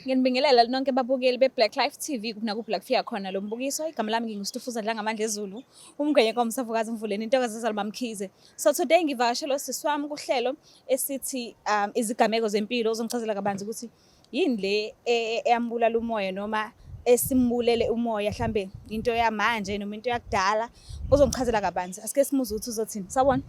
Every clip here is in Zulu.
Ngiyanibingelela nonke babukeli be-Black Life TV kuphi nakuphi la kufika khona lo mbukiso. Igama lami nginguStufuza Dlangamandla Ezulu, umngwenye komsavukazi Mvuleni, intokazi ezalwa Mamkhize. So today ngivakashela usisi wami kuhlelo esithi izigameko zempilo, uzongichazela kabanzi ukuthi yini le eyambulala umoya noma esimbulele umoya, mhlambe into yamanje noma into yakudala. Uzongichazela kabanzi. Asike simuzwe ukuthi uzothini. Sawubona.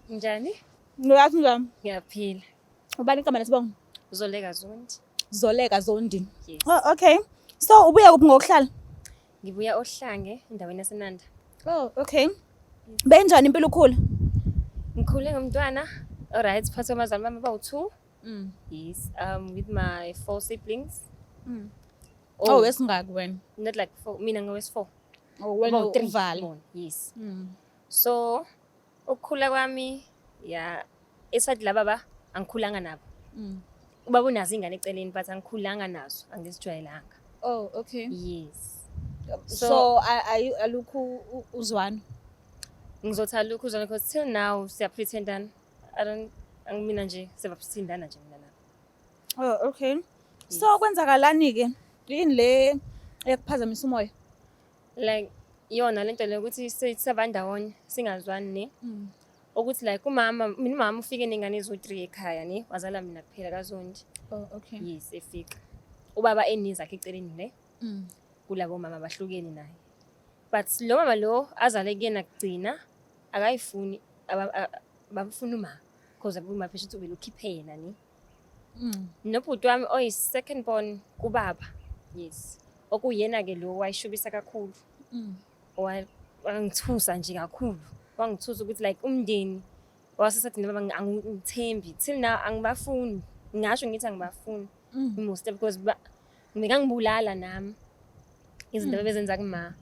Njani? Ngiyathi njani? Ngiyaphila. Ubani igama lesibongo? Zoleka Zondi. Zoleka Zondi. Yes. Oh, okay. So ubuya kuphi ngokuhlala? Ngibuya Ohlange, endaweni yaseNanda. Oh, okay. Benjani impilo ukhula? Ngikhule ngomntwana. Alright, phakathi kwabazali bami abawu-2. Yes, with my four siblings. Oh, wesingaki wena? Not like four, mina ngowesi-4. Oh, wena Abawu-three uvala. bona, yes. So, ukukhula kwami, ya, e-side la baba angikhulanga nabo. Ubaba unazo ingane eceleni, but angikhulanga nazo, angizijwayelanga. Oh, okay. Yes. So, alukho uzwano. Ngizothi alukho uzwano because till now siyapretendana. I don't, angimina nje siyapretendana nje mina nabo. Oh, okay. So kwenzakalani ke? Yini le ekuphazamisa umoya? Like yona lento le ukuthi sisabandawonye singazwani ne. Ukuthi like umama, mina umama ufike nengane eziwu-3 ekhaya ne, wazala mina kuphela kaZondi. Oh, okay. Yes, efika. Ubaba enizakhe eceleni ne. Kulabo mama bahlukene naye. But lo mama lo azale kuyena kugcina akayifuni, bamfuna uma because uma phesha ukuthi ubelokhiphe yena ne. Nobhuti wami oyi-second born kubaba. Yes. Okuyena ke lo wayishubisa kakhulu. Wangithusa nje kakhulu. Wangithusa ukuthi like umndeni wasesathi noma angithembi. Till now angibafuni. Ngingasho ngithi angibafuni. Most because bekangibulala nami. Izinto abezenza kuma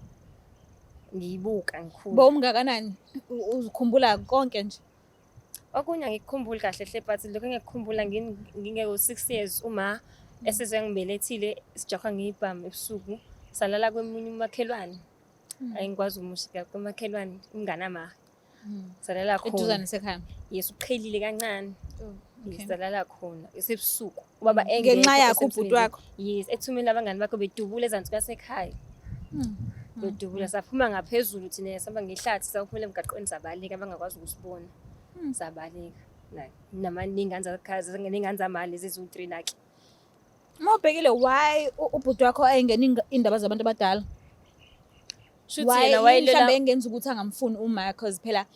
ngiyibuka ngikhula. Bowumngakanani? Uzikhumbula konke nje? Okunye angikukhumbuli kahle hle, but lokho engikukhumbula ngingeko 6 years, uma esezengibelethile sijahwa ngiyibhamu ebusuku, salala kwemunye umakhelwane. Ayingikwazi umushika kumakhelwane, umngane ama. Salala khona. Eduzane nasekhaya. Yes, uqhelile kancane. Oh, Yes, salala khona esebusuku. Ubaba Ngenxa engekho yakho ubhuti esemsebenzini. wakho? Yes, ethumela abangani bakho bedubula ezansi kwasekhaya. Bedubula, saphuma ngaphezulu thina, sihamba ngehlathi, saphumela emgaqweni, sabaleka bangakwazi ukusibona. Sabaleka. Like nama nengane zakhaya, nengane zamali lezi eziwu-3 nake. Uma ubhekile, why ubhuti wakho ayengena indaba zabantu abadala? Shuthi Why yena wayelela mhlambe engenza ukuthi angamfuni uma, cause phela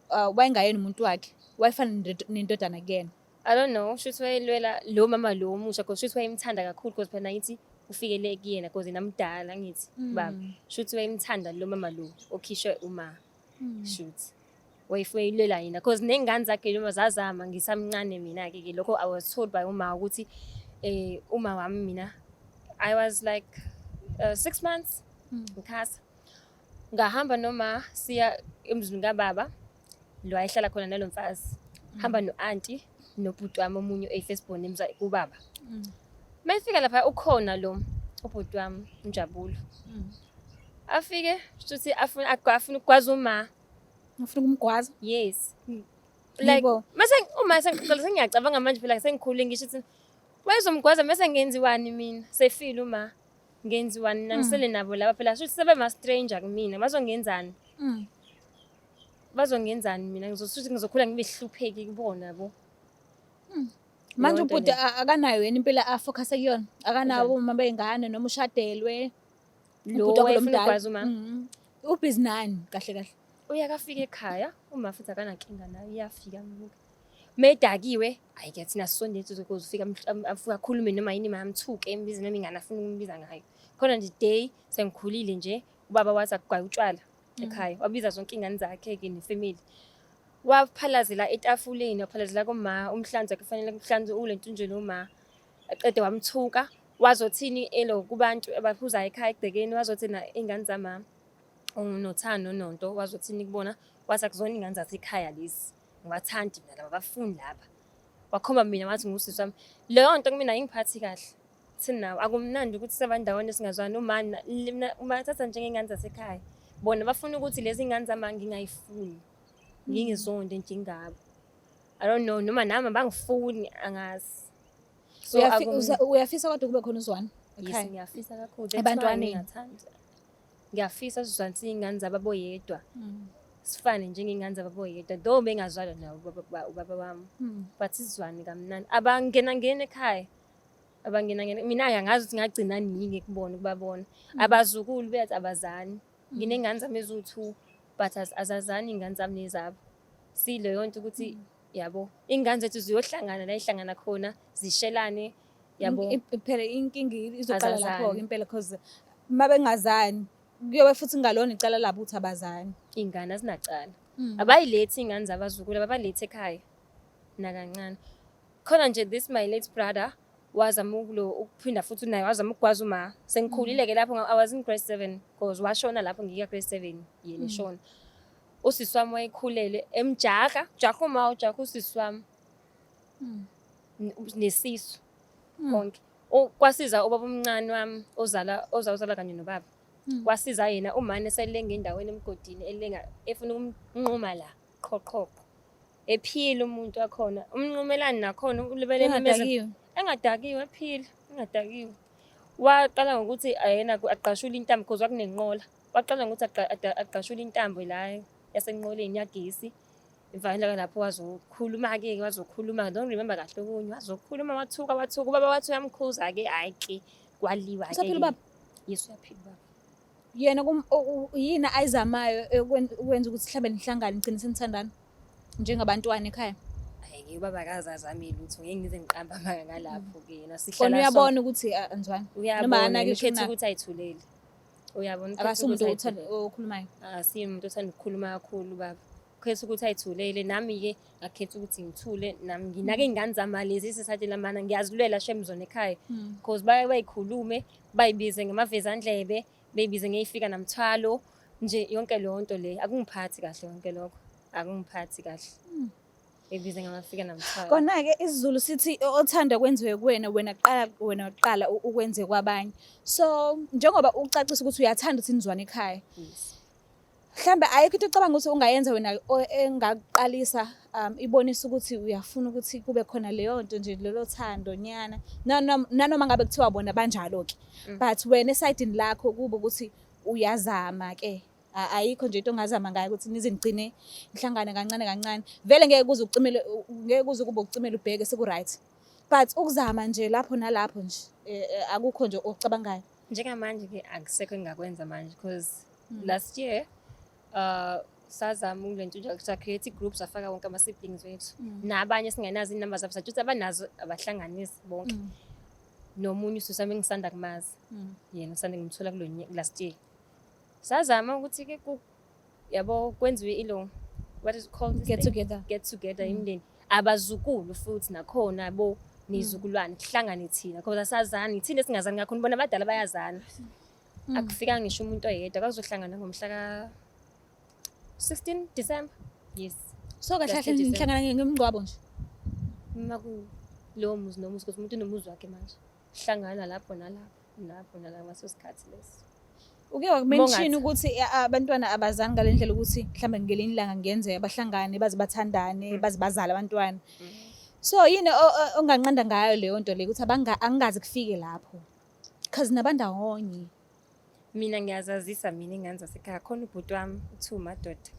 wayengayena umuntu wakhe, wayefana nendodana kuyena. I don't know, shuthi wayelwela lo mama lo omusha because shuthi wayemthanda kakhulu, because phela ngithi ufikele kuyena because yena mdala ngithi baba. Shuthi wayemthanda lo mama lo okhishwe uma. Shuthi wayefuyelwela yena because nengane zakhe noma zazama ngisamncane mina ke lokho I was told by uma ukuthi uma wami mina I was like 6 months ngikhasa. Ngahamba noma siya emzini kababa lo ayihlala khona nalo mfazi. Hamba no-auntie nobhuti wami omunye oyi-first born emza kubaba. Mayifika lapha ukhona lo ubhuti wami uNjabulo. Afike shuthi afuna ukugwaza uma. Ufuna ukumgwaza? Yes. Like Yebo. mase uma sengiqala sengiyacabanga manje phela sengikhulile, ngisho ukuthi wayezomgwaza mase ngenziwani mina, sefile uma ngenziwani nangisele nabo laba phela, shuthi sebe ma stranger kumina, bazongenzani? Bazongenzani mina? Ngizosuthi ngizokhula ngibe hlupheki kubona yabo. Manje Leyo nto ubhuti leyo. Akanayo yena impilo afocus kuyona? Akanawo uma beyingane noma ushadelwe? Lo Ubhuti wakho lo wayefuna mdala. ukugwaza uma. Ubhizi nani kahle kahle? Uyakafika ekhaya uma futhi akanankinga nayo, uyafika mbuka. Medakiwe hayi ke thina sisondele uzofika afike akhulume noma yini, mamthuke, embize noma ingane afuna ukumbiza ngayo. Khona nje day sengikhulile nje, ubaba wathi akugwaye utshwala ekhaya, wabiza zonke ingane zakhe ke nefamily. Waphalazela etafuleni, waphalazela kuma umhlanzi wakhe kufanele kuhlanzwe ulentunjeni uma. Aqede wamthuka, wazothini elo kubantu abaphuzayo ekhaya egcekeni, wazothi na ingane zama unothando nonto, wazothini kubona, wathi akuzona ingane zasekhaya lezi, ngibathandi mina laba, abafuni laba. Wakhomba mina wathi ngusisi wami. Leyo nto kumina ayingiphathi kahle. Till now akumnandi ukuthi sabandawonye singazwani, uma mina uma thatha njengengane zasekhaya. Bona bafuna ukuthi lezi ngane zami ngingayifuni. Ngingizonde njengabo. I don't know noma nami abangifuni, angazi. So Uyafisa kodwa kube khona uzwana Yes, ekhaya? ngiyafisa kakhulu. That's why Ebantwaneni. ngingathanda. Ngiyafisa sizwanise iy'ngane zababoyedwa. Sifane njengey'ngane zababoyedwa. Though bengazwani nawo ubaba wami. But sizwane kamnandi. Abangena ngena ekhaya. Abangena ngena. Mina-ke angazi ukuthi ngagcina nini ngikubona ukubabona. Abazukulu bethi abazani. Nginey'ngane zami eziwu-2 but azazani iy'ngane zami nezabo. Sileyo nto ukuthi yabo iy'ngane zethu ziyohlangana la ihlangana khona zishelane yabo. Phela inkinga izoqala Azazani. lapho-ke impela, cause uma bengazani kuyobe futhi kungalona icala labo ukuthi abazani. Iy'ngane azinacala. Abayilethi iy'ngane zabazukulu, ababalethe ekhaya nakancane. Khona nje this my late brother wazama ukuphinda futhi naye wazama ukugwaza uma. Sengikhulile-ke lapho, I was in grade 7 because washona lapho ngika grade 7 yena eshona. Usisi wami wayekhulele emjaha, ujaha uma ujaha usisi wami nesisu konke. Kwasiza ubaba omncane wami ozala ozawuzala kanye nobaba. Kwasiza yena umane eselenga endaweni emgodini elenga efuna ukumnquma la qho qho qho. Ephila umuntu wakhona. Umnqumelani nakhona ulibele ememeza. Engadakiwe. Engadakiwe, ephila, engadakiwe. Waqala ngokuthi yena agqashule intambo because kwakunenqola. Waqala ngokuthi agqashule intambo la yasenqoleni yagesi. Emva lapho wazokhuluma-ke, wazokhuluma, I don't remember kahle okunye. Wazokhuluma wathuka wathuka, ubaba wathi uyamkhuza-ke, hhayi-ke kwaliwa-ke. Usaphila ubaba? Yes, uyaphila ubaba. Yena yini ayizamayo ukwenza ukuthi mhlambe nihlangane nigcine senithandana njengabantwana ekhaya? Hhayi-ke ubaba akaze azame lutho, ngeke ngize ngiqambe amanga ngalapho-ke yena Kona sihlala uyabona ukuthi anizwani? Noma Uyabona, anake yena ukhetha ukunaka? ukuthi ayithulele. Uyabona, ukhetha Akasumuntu ukuthi ayithulele. okhulumayo. Asiye umuntu othanda ukukhuluma kakhulu ubaba. Ukhetha ukuthi ayithulele, nami-ke ngakhetha ukuthi ngithule, nami nginake iy'ngane zami lezi esisatshela mana ngiyazilwela shem zona ekhaya. Cause baye bayikhulume, bayibize ngamavezandlebe, beyibize ngeyifika namthwalo, nje yonke leyo nto le akungiphathi kahle yonke lokho. Akungiphathi kahle. Beyibize ngamafika namthwalo. Kona-ke isiZulu sithi othanda kwenziwe kuwena, wena kuqala, wena kuqala ukwenze kwabanye. So njengoba ucacisa ukuthi uyathanda ukuthi nizwane ekhaya. Yes. Mhlambe ayikho into ocabanga ukuthi ungayenza wena engakuqalisa ibonisa ukuthi uyafuna ukuthi kube khona leyo nto nje, lelo thando nyana. Nanoma ngabe kuthiwa bona banjalo-ke. But wena esayidini lakho kube ukuthi uyazama ke. Ayikho nje into ongazama ngayo ukuthi nize nigcine nihlangane kancane kancane. Vele ngeke kuze ucimele, ngeke kuze kube ukucimela ubheke seku-right. But ukuzama nje lapho nalapho nje, akukho nje okucabangayo. Njengamanje ke akusekho engingakwenza manje because last year sazama ulento nje sa create group, safaka wonke ama siblings wethu nabanye singenazo inamba zabo, sathi abanazo abahlanganisi bonke. Nomunye usisi wami engisanda kumazi yena usanda ngimthola kulo last year. Sazama ukuthi ke yabo kwenziwe ilo, what is it called, this Get thing? together. Get together imindeni, abazukulu futhi nakhona yabo nezizukulwane kuhlangane thina because asazani thina, esingazani ngakhona bona abadala bayazana. Akufika ngisho umuntu oyedwa kazohlangana ngomhla ka 16 December. Yes. So kahle Last kahle year December. nihlangana ngemingcwabo nje. Uma ku lowo muzi nomuzi because umuntu unomuzi wakhe manje. Hlangana lapho nalapho, lapho nalapho ngaso sikhathi leso. Uke waku-mention Mongathi. ukuthi abantwana abazani ngale ndlela ukuthi mhlambe ngelinye ilanga kungenzeka bahlangane baze bathandane baze bazale abantwana. So yini onganqanda ngayo leyo nto leyo ukuthi angaze kufike lapho? Cause nabandawonye. Mina ngiyazazisa mina ingane zasekhaya, khona ubhuti wami uthiwa uMadoda.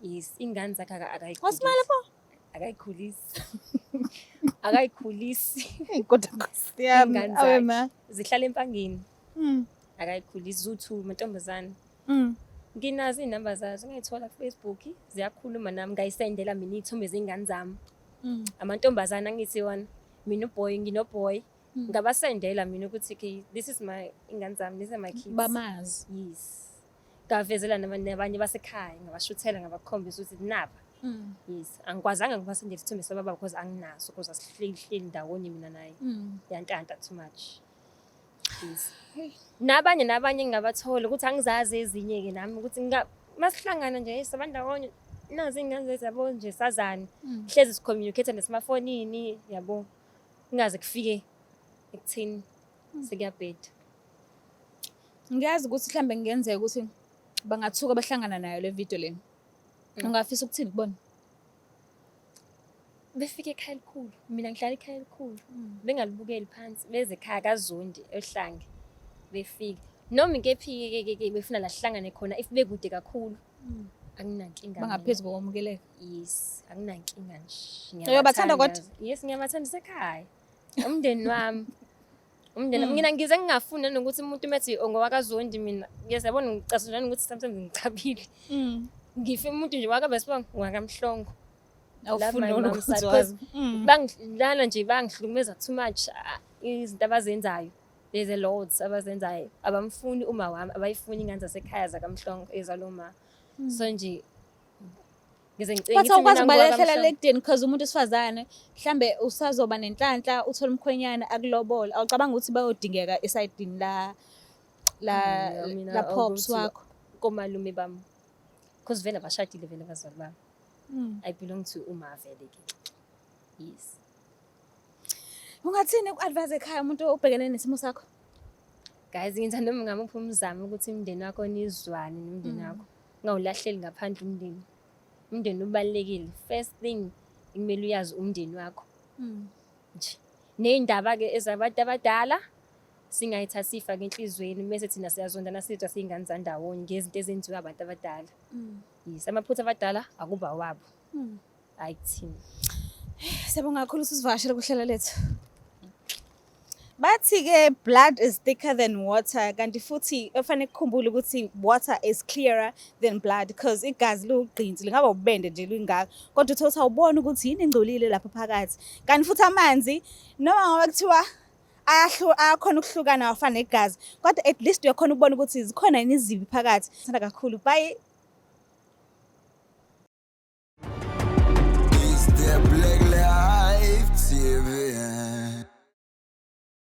Yes, ingane zakhe akayikhulisi. Wasimala pho? Akayikhulisi. Akayikhulisi. Kodwa Nkosi yami, Ingane awe zakhe. ma. Zihlala empangeni. Akayikhulisi zuthu amantombazane. Nginazo iy'namba zazo, ngayithola ku-Facebook, ziyakhuluma nami, ngayisendela mina iy'thombe zey'ngane zami. Amantombazane angithi wona, mina uboy, nginoboy. Ngabasendela mina ukuthi okay, this is my ingane zami, these are my kids. Bamazi. Yes. Ngavezela nabanye basekhaya, ngabashuthela ngabakhombisa ukuthi naba. Yes, angikwazanga ngibasendela isithombe sababa because anginaso because asihleli hleli ndawonye mina naye. Yantanta too much. Yes. Nabanye nabanye ngingabathola ukuthi angizazi ezinye ke nami ukuthi masihlangana nje sabandawonye nazi ingane zethu yabo nje sazane. Hlezi sicommunicate nesemafonini yabo. Kungaze kufike ekutheni sekuyabheda. Ngiyazi ukuthi mhlambe kungenzeka ukuthi bangathuka bahlangana nayo le video le. Ungafisa ukuthini kubona? Befike ekhaya elikhulu, mina ngihlala ekhaya elikhulu, bengalibukeli phansi, beze ekhaya kaZondi eHlange, befike. Noma ikephi-ke ke ke befuna la sihlangane khona if bekude kakhulu, anginankinga mina. Bangaphezu kokwamukeleka. Yes, anginankinga nje. Uyabathanda kodwa? Yes, ngiyabathanda isekhaya. Umndeni wami. Umndeni mina ngize ngingafuni nanokuthi umuntu methi ngowakaZondi mina. Yes, yabona ngicasula nanokuthi sometimes ngicabile. Ngife umuntu nje wakaBesibongo ngowakaMhlongo. Awufuni my lona mom's ukuthi side, wazi. Bangilana nje bangihlukumeza too much, izinto abazenzayo. There's a lot abazenzayo. Abamfuni uma wami, abayifuni ingane zasekhaya zakaMhlongo ezalo ma. So nje ngize ngicenge But awukwazi mina ukubalehlela ngowakaMhlongo. lekudeni because umuntu wesifazane mhlambe usazoba nenhlanhla uthole umkhwenyana akulobola. Awucabanga ukuthi bayodingeka esayidini la Mina la pops ukuthi wakho? Komalume bami. Because vele abashadile vele abazali bami. I belong to uma vele ke. Yes. Ungathini uku-advise ekhaya umuntu obhekene nesimo sakho? Guys, ngithanda noma ngamuphi umzamo ukuthi umndeni wakho nizwane nomndeni wakho. Ungawulahleli ngaphandle umndeni. Umndeni ubalulekile. First thing kumele uyazi umndeni wakho. Nje. Ney'ndaba-ke ezabantu abadala singayithathi siyifake enhliziyweni mese thina siyazondana sidwa siyingane zandawonye ngezinto ezenziwa abantu abadala. Yes, amaphutha abadala akuba wabo. Hayi kuthina. Siyabonga kakhulu usivakashele kuhlelo lethu. Bathi-ke blood is thicker than water, kanti futhi ofanele kukhumbule ukuthi water is clearer than blood because igazi liwugqinsi, lingaba ububende nje lingaka, kodwa uthole ukuthi awuboni ukuthi yini engcolile lapha phakathi. Kanti futhi amanzi noma ngoba kuthiwa ayakhona ukuhlukana awafani negazi, kodwa at least uyakhona ukubona ukuthi zikhona yini izibi phakathi. Thanda kakhulu, bye. It's the Black Life TV.